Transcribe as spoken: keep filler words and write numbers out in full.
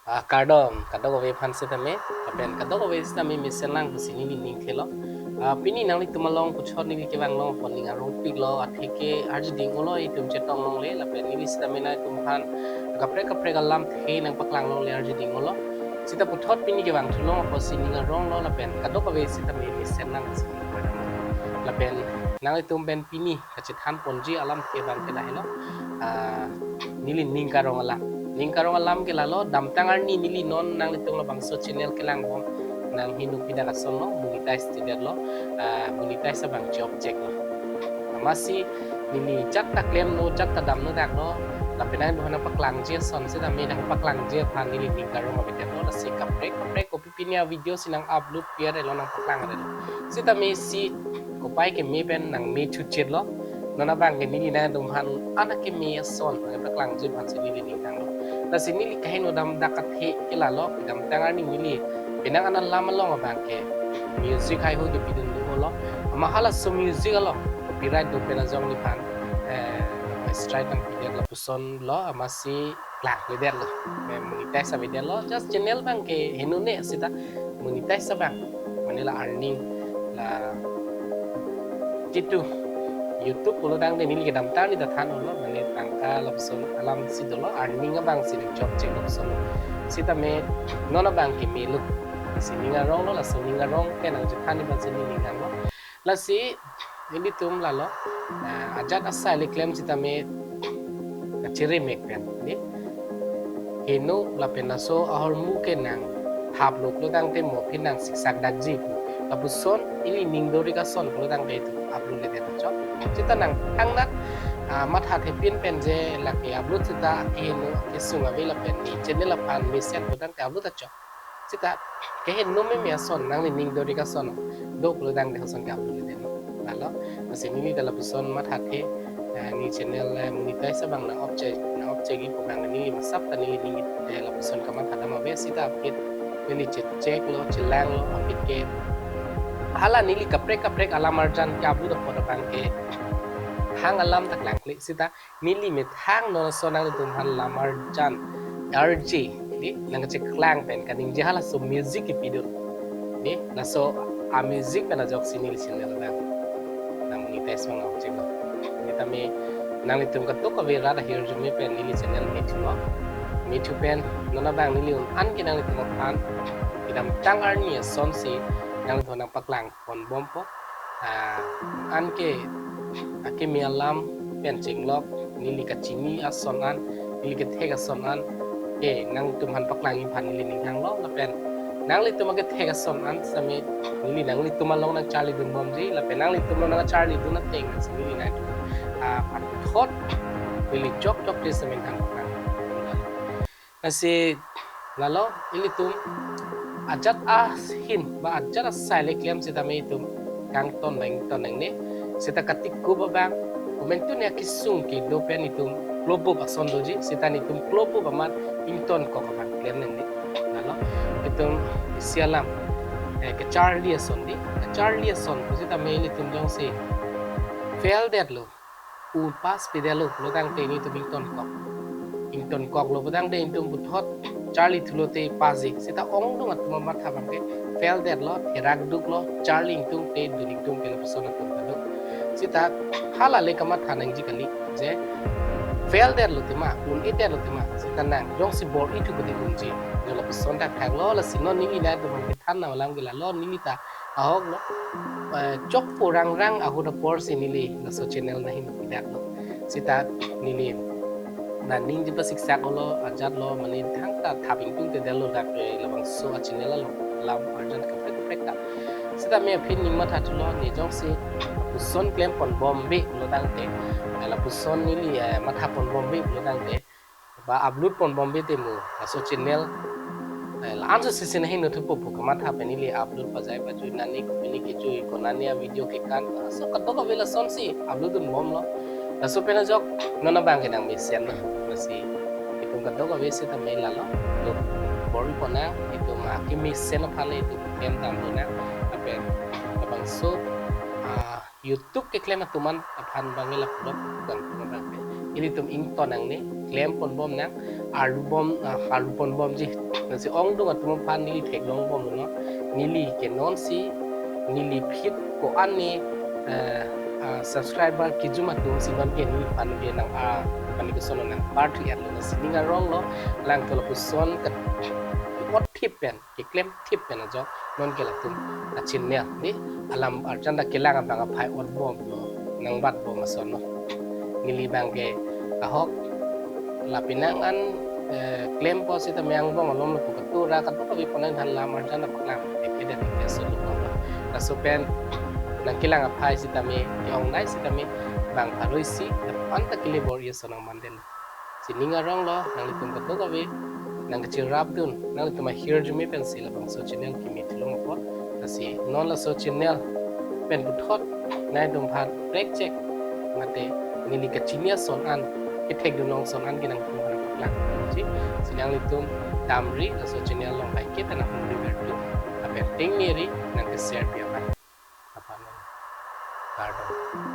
Ah, kardom, kadokave aphan sitame, lapen kadokave sitame mesen lang pusi neli ning thelo. Ah, pini nanglitum along puchot neli kevang long apot ning arongpiklo, atheke arjuding-olo, itum chetong longle, lapen neli sitame nangtum aphan kaprek kaprek alamthe nangpaklang longle, arjuding-olo. Sita puthot pini kevang thu long apotsi ning aronglo, lapen kadokave sitame mesen lang pusi ning kevang long. Lapen nanglitum pen pini kachethan ponji alamthe abang ke lahelo. Ah, neli ning karong alam. Ning karong alam ke lalo, damtang arni neli non nanglitum labangso channel kelang bom nang hinu pida kasonlo, monetize tidetlo, ah, monetize abang chop cheklo. Amatsi neli jat ta klemno, jat ta damno daklo, lapen nangtum aphan nangpaklangji ason sitame nangpaklangji aphan neli ning karong avedetlo, lasi kaprek kaprek kopi pini a-video si nang-upload pi-et-elo, nangpaklang-et-elo. Sitame isi kopai keme pen nangme thuchitlo. Non abang ke neli nangtum aphan an akeme ason nangpaklangji aphansi neli ning tanglo. Lasi neli kaheno dam dak athe ke lalo, kedamtang arni neli penang an alam along abang ke music haihui kepidun do-olo. Amat halaso music along copyright do pen ajok neliphan, eh, strike nangpidet lapusonlo, amatsi klangledetlo. Eh, monetize avedetlo, just channel abang ke henone sita monetize abang. Mane la earning, la jitu YouTube pulo tangte neli kedamtang neli ta than-olo, mane tangka lapuson alamsi dolo, earning abangsi neli chop chek lapuson. Sitame non abang ke melo. Si ning aronglo, laso ning arong ke nangchethan aphansi neli ning aronglo. Lasi ilitum lalo, ah, ajat asai le klem sitame kachirim ek pen, di. Heno lapen laso ahormu ke nangthaplo pulo tangte mo aphi nangsiksak dakji pu. Lapuson ili ning dori kason pulo tangte itum upload ledet chok. Sita nang thangnat, ah, mathathepin pen je lake upload sita akeheno kesung ave lapen ne channel aphan mesen pulo tangte upload chok. Sita keheno meme ason, nangli ning dori kason do pulo tangte lason ke upload ledetlo. Lalo, lasi neli ta lapuson mathathe, eh, ne channel, eh, monetize abang nang-op che, nang-op chekji pu abang neli masap ta neli ning, eh, lapuson kamatha dam ave, sita aphi neli checheklo, chelanglo, aphi ke hala neli kaprek kaprek alam arjan ke-upload apot abang ke hang alam ta klangkle, sita neli methang non ason nanglitum aphan lam arjan arje, di, nangkacheklang pen kaningje halaso music kepidun, di, laso a-music pen ajoksi neli channel abang nang monetize abang nang-op cheklo. Sitame nanglitum kadokave rat ahirjume pen neli channel me thulo. Me thu pen non abang neli un-an ke nanglitum aphan kedamtang arni asonsi nanglitum nangpaklang ponbompo. Ah, anke akeme alam pen chenglok, neli kachini ason an, neli kethek ason an ke nangtum aphan paklangji aphan neli ning hanglo, lapen nanglitum akethek ason an sitame neli nanglitum along nangcharlidunbomji, lapen nanglitum along nangcharlidun ateng si neli nangtum, ah, athot neli chok chokche sitame nangpaklang. Lasi lalo ilitum ajat ahin ba ajat asai le klem sitame itum kangton nang ington nangne, sita katikup abang, komantu ne akesung kedo pen itum klobup ason doji, sita netum klobup amat ingtonkok abang klem nangne. Lalo itum isi alam, eh, kacharli ason, di, kacharli ason pu sitame ilitum jongsi fail detlo, un pass pidetlo pulo tangte netum ingtonkok. Ingtonkoklo pulo tangte netum puthot charli thulote passji. Sita ongdung atum amatha abang ke fail detlo, therak duklo, charli ingtung te dun ingtung ke lapuson atum kaduk. Sita hala le kamatha nangji kali je fail detlo tema, un-edetlo tema, sita nang jongsi bor-i thu kadi unji. Jo lapuson thakthaklo, lasi non neli nangtum aphan kethan nang alam ke lalo, neli ta ahoklo, eh, chokpo rangrang ahut aporsi neli laso channel nanghin pidatlo. Sita neli nangning jipa siksak olo, ajatlo, mane thangta thap ingtungtedetlo dak, eh, labangso a-channel along lam arjan kaprek kaprek ta. Sitame aphi ning mathathulo, ne jongsi lapuson klem ponbombe pulo tangte, eh, lapuson neli, eh, matha ponbombe pulo tangte, ba upload ponbombe te mo laso channel, eh, la-anso sisi nanghin nuthupo pu kamatha pen neli upload pajai pajui, nani kopine kejui, konani a-video kekan, laso kadokave lasonsi upload dunbomlo. Laso pen ajok non abang ke nangmesenlo. Lasi itum kadokave sitame lalo, itum bor-i ponnang, itum akemesen aphan le itum klem damdunang, lapen labangso, ah, YouTube keklem atum an aphan abang ke lapulo kangtung abang ke. Ilitum ington nangne, klem ponbom nang, arlu bom, ah, arlu pon bomji. Lasi ongdung atum aphan neli theklong bomlo. Neli ke nonsi, neli feed ko-an ne, eh, ah, subscriber kejum atum si non ke neliphan ke nang, ah, mane koson nang party at lo, lasi ning aronglo, alangtum lapuson ke ot thip pen, keklem thip pen ajo non ke latum a-channel ne alam arjan ta kelang abang aphai ot bomlo, nangbat bom asonlo. Neli abang ke ahok lapen nang an, eh, klempo sitame angbong alom lapu katura kadokave pon an than lam arjan ta paklang. Eke det eke solo bomlo. Laso pen nangkelang aphai sitame, ke-ongnei sitame, bang pharo isi, anta kele bor-i ason nang mandel. Si ning aronglo, nanglitum kadokave nangkachirapdun, nanglitum ahirjume pensi labangso channel kimi thulong apot. Lasi non laso channel pen puthot nangtum aphan prek chek mate neli kachini ason an, kethekdun long ason an ke nangtum aphan paklang. Si, si nanglitum damri laso channel along like ke ta nang hum river tu. Aper ting meri nangke share pi aman. Aphan kardom.